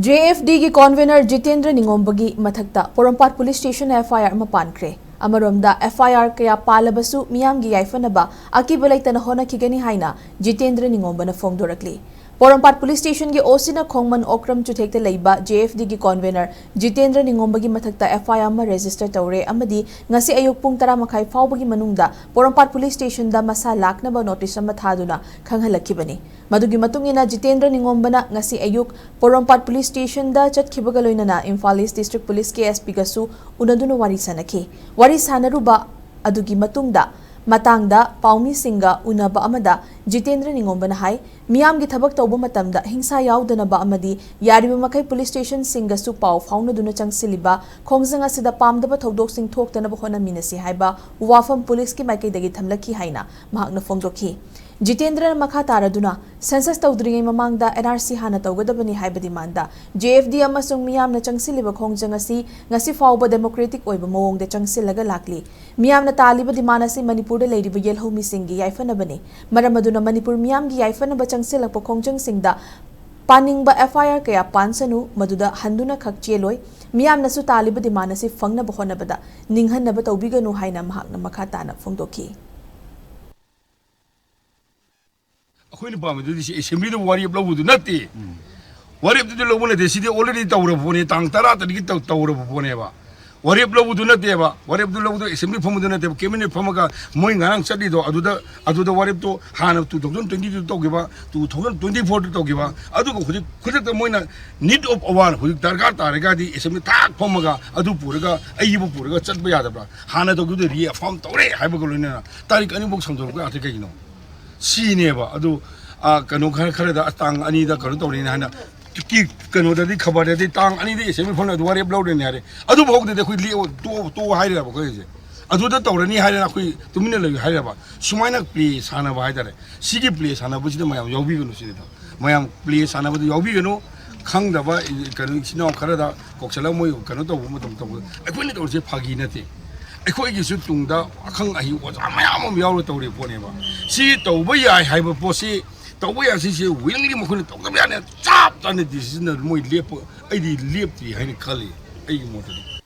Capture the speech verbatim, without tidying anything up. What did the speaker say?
J F ꯗꯤꯒꯤ ꯀꯣꯟꯚꯦꯅꯔ Jitendra ꯅꯤꯉꯣꯝꯕꯒꯤ ꯃꯊꯛꯇ ꯄꯣꯔꯣꯝꯄꯥꯠ police ꯁ꯭ꯇꯦꯁꯟꯅ F ꯑꯥꯏ R ꯑꯃ ꯄꯥꯟꯈ꯭ꯔꯦ꯫ ꯑꯃꯔꯣꯝꯗ, ꯑꯦꯐ ꯑꯥꯏ ꯑꯥꯔ ꯀꯌꯥ ꯄꯥꯜꯂꯕꯁꯨ ꯃꯤꯌꯥꯝꯒꯤ ꯌꯥꯏꯐꯅꯕ ꯑꯀꯤꯕ ꯂꯩꯇꯅ ꯍꯣꯠꯅꯈꯤꯒꯅꯤ ꯍꯥꯏꯅ ꯖꯤꯇꯦꯟꯗ꯭ꯔ ꯅꯤꯉꯣꯝꯕꯅ ꯐꯣꯡꯗꯣꯔꯛꯂꯤ꯫ ꯄꯣꯔꯣꯝꯄꯥꯠ ꯄꯨꯂꯤꯁ ꯁ꯭ꯇꯦꯁꯟꯒꯤ ꯑꯣ ꯁꯤꯅ ꯈꯣꯡꯃꯟ ꯑꯣꯀ꯭ꯔꯝ ꯆꯨꯊꯦꯛꯇ ꯂꯩꯕ ꯖꯦ ꯑꯦꯐ ꯗꯤꯒꯤ ꯀꯣꯟꯚꯦꯅꯔ ꯖꯤꯇꯦꯟꯗ꯭ꯔ ꯅꯤꯉꯣꯝꯕꯒꯤ ꯃꯊꯛꯇ ꯑꯦꯐ ꯑꯥꯏ ꯑꯥꯔ ꯑꯃ ꯔꯦꯖꯤꯁꯇꯔ ꯇꯧꯔꯦ ꯑꯃꯗꯤ ꯉꯁꯤ ꯑꯌꯨꯛ ꯄꯨꯡ ꯇꯔꯥ ꯃꯈꯥꯏ ꯐꯥꯎꯕꯒꯤ ꯃꯅꯨꯡꯗ ꯄꯣꯔꯣꯝꯄꯥꯠ ꯄꯨꯂꯤꯁ ꯁ꯭ꯇꯦꯁꯟꯗ ꯃꯁꯥ ꯂꯥꯛꯅꯕ ꯅꯣꯇꯤꯁ ꯑꯃ ꯊꯥꯗꯨꯅ ꯈꯪꯍꯜꯂꯛꯈꯤꯕꯅꯤ꯫ ꯃꯗꯨꯒꯤ ꯃꯇꯨꯡ ꯏꯟꯅ ꯖꯤꯇꯦꯟꯗ꯭ꯔ ꯅꯤꯉꯣꯝꯕꯅ ꯉꯁꯤ ꯑꯌꯨꯛ ꯄꯣꯔꯣꯝꯄꯥꯠ ꯄꯨꯂꯤꯁ ꯁ꯭ꯇꯦꯁꯟꯗ ꯆꯠꯈꯤꯕꯒ ꯂꯣꯏꯅꯅ ꯏꯝꯐꯥꯜ ꯏꯁ ꯗꯤꯁꯇ꯭ꯔꯤꯛ ꯄꯨꯂꯤꯁꯀꯤ ꯑꯦꯁ ꯄꯤꯒꯁꯨ ꯎꯅꯗꯨꯅ ꯋꯥꯔꯤ ꯁꯥꯅꯈꯤ꯫ ꯋꯥꯔꯤ ꯁꯥꯅꯔꯨꯕ ꯑꯗꯨꯒꯤ ꯃꯇꯨꯡꯗ ꯃꯇꯥꯡꯗ ꯄꯥꯎꯃꯤꯁꯤꯡꯒ ꯎꯅꯕ ꯑꯃꯗ ꯖꯤꯇꯦꯟꯗ꯭ꯔ ꯅꯤꯉꯣꯝꯕꯅ ꯍꯥꯏ, ꯃꯤꯌꯥꯝꯒꯤ ꯊꯕꯛ ꯇꯧꯕ ꯃꯇꯝꯗ ꯍꯤꯡꯁꯥ ꯌꯥꯎꯗꯅꯕ ꯑꯃꯗꯤ ꯌꯥꯔꯤꯕ ꯃꯈꯩ ꯄꯨꯂꯤꯁ ꯁ꯭ꯇꯦꯁꯟꯁꯤꯡꯒꯁꯨ ꯄꯥꯎ ꯐꯥꯎꯅꯗꯨꯅ ꯆꯪꯁꯤꯜꯂꯤꯕ ꯈꯣꯡꯖꯪ ꯑꯁꯤꯗ ꯄꯥꯝꯗꯕ ꯊꯧꯗꯣꯛꯁꯤꯡ ꯊꯣꯛꯇꯅꯕ ꯍꯣꯠꯅꯃꯤꯟꯅꯁꯤ ꯍꯥꯏꯕ ꯋꯥꯐꯝ ꯄꯨꯂꯤꯁꯀꯤ ꯃꯥꯏꯀꯩꯗꯒꯤ ꯊꯝꯂꯛꯈꯤ ꯍꯥꯏꯅ ꯃꯍꯥꯛꯅ ꯐꯣꯡꯗꯣꯛꯈꯤ꯫ ꯖꯤꯇꯦꯟꯗ꯭ꯔꯅ ꯃꯈꯥ ꯇꯥꯔꯗꯨꯅ, ꯁꯦꯟꯁꯁ ꯇꯧꯗ꯭ꯔꯤꯉꯩ ꯃꯃꯥꯡꯗ ꯑꯦꯟ ꯑꯥꯔ ꯁꯤ ꯍꯥꯟꯅ ꯇꯧꯒꯗꯕꯅꯤ ꯍꯥꯏꯕ ꯗꯤꯃꯥꯟꯗ ꯖꯦ ꯑꯦꯐ ꯗꯤ ꯑꯃꯁꯨꯡ ꯃꯤꯌꯥꯝꯅ ꯆꯪꯁꯤꯜꯂꯤꯕ ꯈꯣꯡꯖꯪ ꯑꯁꯤ ꯉꯁꯤ ꯐꯥꯎꯕ ꯗꯦꯃꯣꯀ꯭ꯔꯦꯇꯤꯛ ꯑꯣꯏꯕ ꯃꯑꯣꯡꯗ ꯆꯪꯁꯤꯜꯂꯒ ꯂꯥꯛꯂꯤ꯫ ꯃꯤꯌꯥꯝꯅ ꯇꯥꯜꯂꯤꯕ ꯗꯤꯃꯥꯟ ꯑꯁꯤ ꯃꯅꯤꯄꯨꯔꯗ ꯂꯩꯔꯤꯕ ꯌꯦꯜꯍꯧꯃꯤꯁꯤꯡꯒꯤ ꯌꯥꯏꯐꯅꯕꯅꯤ꯫ ꯃꯔꯝ ꯑꯗꯨꯅ ꯃꯅꯤꯄꯨꯔ ꯃꯤꯌꯥꯝꯒꯤ ꯌꯥꯏꯐꯅꯕ ꯆꯪꯁꯤꯜꯂꯛꯄ ꯈꯣꯡꯖꯪꯁꯤꯡꯗ ꯄꯥꯅꯤꯡꯕ ꯑꯦꯐ ꯑꯥꯏ ꯑꯥꯔ ꯀꯌꯥ ꯄꯥꯟꯁꯅꯨ, ꯃꯗꯨꯗ ꯍꯟꯗꯨꯅ ꯈꯛ ꯆꯦꯜꯂꯣꯏ꯫ ꯃꯤꯌꯥꯝꯅꯁꯨ ꯇꯥꯜꯂꯤꯕ ꯗꯤꯃꯥꯟ ꯑꯁꯤ ꯐꯪꯅꯕ ꯍꯣꯠꯅꯕꯗ ꯅꯤꯡꯍꯟꯅꯕ ꯇꯧꯕꯤꯒꯅꯨ ꯍꯥꯏꯅ ꯃꯍꯥꯛꯅ ꯃꯈꯥ ꯇꯥꯅ ꯐꯣꯡꯗꯣꯛꯈꯤ꯫ ꯑꯩꯈꯣꯏꯅ ꯄꯥꯝꯃꯤꯗꯨꯗꯤ ꯁꯤ ꯑꯦꯁꯦꯝꯕ꯭ꯂꯤꯗ ꯋꯥꯔꯦꯞ ꯂꯧꯕꯗꯨ ꯅꯠꯇꯦ꯫ ꯋꯥꯔꯦꯞꯇꯨꯗꯤ ꯂꯧꯕ ꯅꯠꯇꯦ, ꯁꯤꯗꯤ already ꯇꯧꯔꯕ ꯄꯣꯠꯅꯤ, ꯇꯥꯡ ꯇꯔꯥ ꯇꯔꯦꯠꯀꯤ ꯇꯧ- ꯇꯧꯔꯕ ꯄꯣꯠꯅꯦꯕ꯫ ꯋꯥꯔꯦꯞ ꯂꯧꯕꯗꯨ ꯅꯠꯇꯦꯕ, ꯋꯥꯔꯦꯞꯇꯨ ꯂꯧꯕꯗꯣ ꯑꯦꯁꯦꯝꯕ꯭ꯂꯤ ꯐꯝꯕꯗꯨ ꯅꯠꯇꯦꯕ, ꯀꯦꯕꯤꯅꯦꯠ ꯐꯝꯃꯒ ꯃꯣꯏ ꯉꯔꯥꯡ ꯆꯠꯂꯤꯗꯣ ꯑꯗꯨꯗ, ꯑꯗꯨꯗ ꯋꯥꯔꯦꯞꯇꯣ ꯍꯥꯟꯅ two thousand twenty two ꯇꯧꯈꯤꯕ, two thousand twenty four ꯇꯧꯈꯤꯕ, ꯑꯗꯨꯒ ꯍꯧꯖꯤꯛ ꯈꯨꯗꯛꯇ ꯃꯣꯏꯅ need of hour ꯍꯧꯖꯤꯛ ꯗꯔꯀꯥꯔ ꯇꯥꯔꯒꯗꯤ ꯑꯦꯁꯦꯝꯕ꯭ꯂꯤ ꯊꯥꯛ ꯐꯝꯃꯒ ꯑꯗꯨ ꯄꯨꯔꯒ ꯑꯏꯕ ꯄꯨꯔꯒ ꯆꯠꯄ ꯌꯥꯗꯕ꯭ꯔꯥ? ꯍꯥꯟꯅ ꯇꯧꯈꯤꯕꯗꯣ reaffirm ꯇꯧꯔꯦ ꯍꯥꯏꯕꯒ ꯂꯣꯏꯅꯅ ꯇꯥꯔꯤꯛ ꯑꯅꯤꯐꯥꯎ ꯁꯥꯡꯗꯣꯔꯛꯄ ꯌꯥꯗ꯭ꯔꯤ ꯀꯩꯒꯤꯅꯣ? ꯁꯤꯅꯦꯕ꯫ ꯑꯗꯨ, ꯑ, ꯀꯩꯅꯣ ꯈꯔ, ꯈꯔꯗ, ꯑꯁ, ꯇꯥꯡ ꯑꯅꯤꯗ ꯀꯩꯅꯣ ꯇꯧꯔꯤꯅꯦ ꯍꯥꯏꯅ, ꯀꯤ-, ꯀꯩꯅꯣꯗꯗꯤ, ꯈꯕꯔꯗꯗꯤ ꯇꯥꯡ ꯑꯅꯤꯗ ꯑꯦꯁꯦꯝꯕ꯭ꯂꯤ ꯐꯝꯅ ꯑꯗꯨ ꯋꯥꯔꯦꯞ ꯂꯧꯔꯅꯤ ꯍꯥꯏꯔꯦ꯫ ꯑꯗꯨ ꯐꯥꯎꯗꯗꯤ ꯑꯩꯈꯣꯏ ꯂꯦꯛꯑꯣ, ꯇꯣꯛꯑꯣ, ꯇꯣꯛꯑꯣ ꯍꯥꯏꯔꯦꯕ ꯑꯩꯈꯣꯏ ꯍꯧꯖꯤꯛ꯫ ꯑꯗꯨꯗ ꯇꯧꯔꯅꯤ ꯍꯥꯏꯔꯦꯅ ꯑꯩꯈꯣꯏ ꯇꯨꯃꯤꯟꯅ ꯂꯩꯌꯨ ꯍꯥꯏꯔꯦꯕ꯫ ꯁꯨꯃꯥꯏꯅ ꯄ꯭ꯂꯦ ꯁꯥꯟꯅꯕ ꯍꯥꯏꯇꯥꯔꯦ꯫ ꯁꯤꯒꯤ ꯄ꯭ꯂꯦ ꯁꯥꯟꯅꯕꯁꯤꯗ ꯃꯌꯥꯝ ꯌꯥꯎꯕꯤꯒꯅꯨ ꯁꯤꯅꯤꯗ꯫ ꯃꯌꯥꯝ ꯄ꯭ꯂꯦ ꯁꯥꯟꯅꯕꯗ ꯌꯥꯎꯕꯤꯒꯅꯨ꯫ ꯈꯪꯗꯕ, ꯀꯩꯅꯣ, ꯏꯆꯤꯟ ꯏꯅꯥꯎ ꯈꯔꯗ ꯀꯧꯁꯜꯂꯒ ꯃꯣꯏ ꯀꯩꯅꯣ ꯇꯧꯕ ꯃꯇꯝ ꯇꯧꯕꯗ ꯑꯩꯈꯣꯏꯅ ꯇꯧꯔꯤꯁꯦ ꯐꯥꯒꯤ ꯅꯠꯇꯦ꯫ ꯑꯩꯈꯣꯏꯒꯤꯁꯨ ꯇꯨꯡꯗ ꯑꯈꯪ ꯑꯍꯩ ꯑꯣꯖꯥ ꯃꯌꯥꯝ ꯑꯃ ꯌꯥꯎꯔ ꯇꯧꯔꯤꯕ ꯄꯣꯠꯅꯦꯕ꯫ ꯁꯤ ꯇꯧꯕ ꯌꯥꯏ ꯍꯥꯏꯕ ꯄꯣꯠꯁꯤ ꯇꯧꯕ ꯌꯥꯁꯤꯁꯦ ꯋꯤꯂꯤꯡꯂꯤ ꯃꯈꯣꯏꯅ ꯇꯧꯗꯕ ꯌꯥꯅꯤ꯫ ꯆꯞ ꯆꯥꯅ ꯗꯤꯁꯤꯖꯟ ꯃꯣꯏ ꯂꯦꯞꯄ꯫ ꯑꯩꯗꯤ ꯂꯦꯞꯇ꯭ꯔꯤ ꯍꯥꯏꯅ ꯈꯜꯂꯤ꯫ ꯑꯩꯒꯤ ꯃꯣꯠꯇꯗꯤ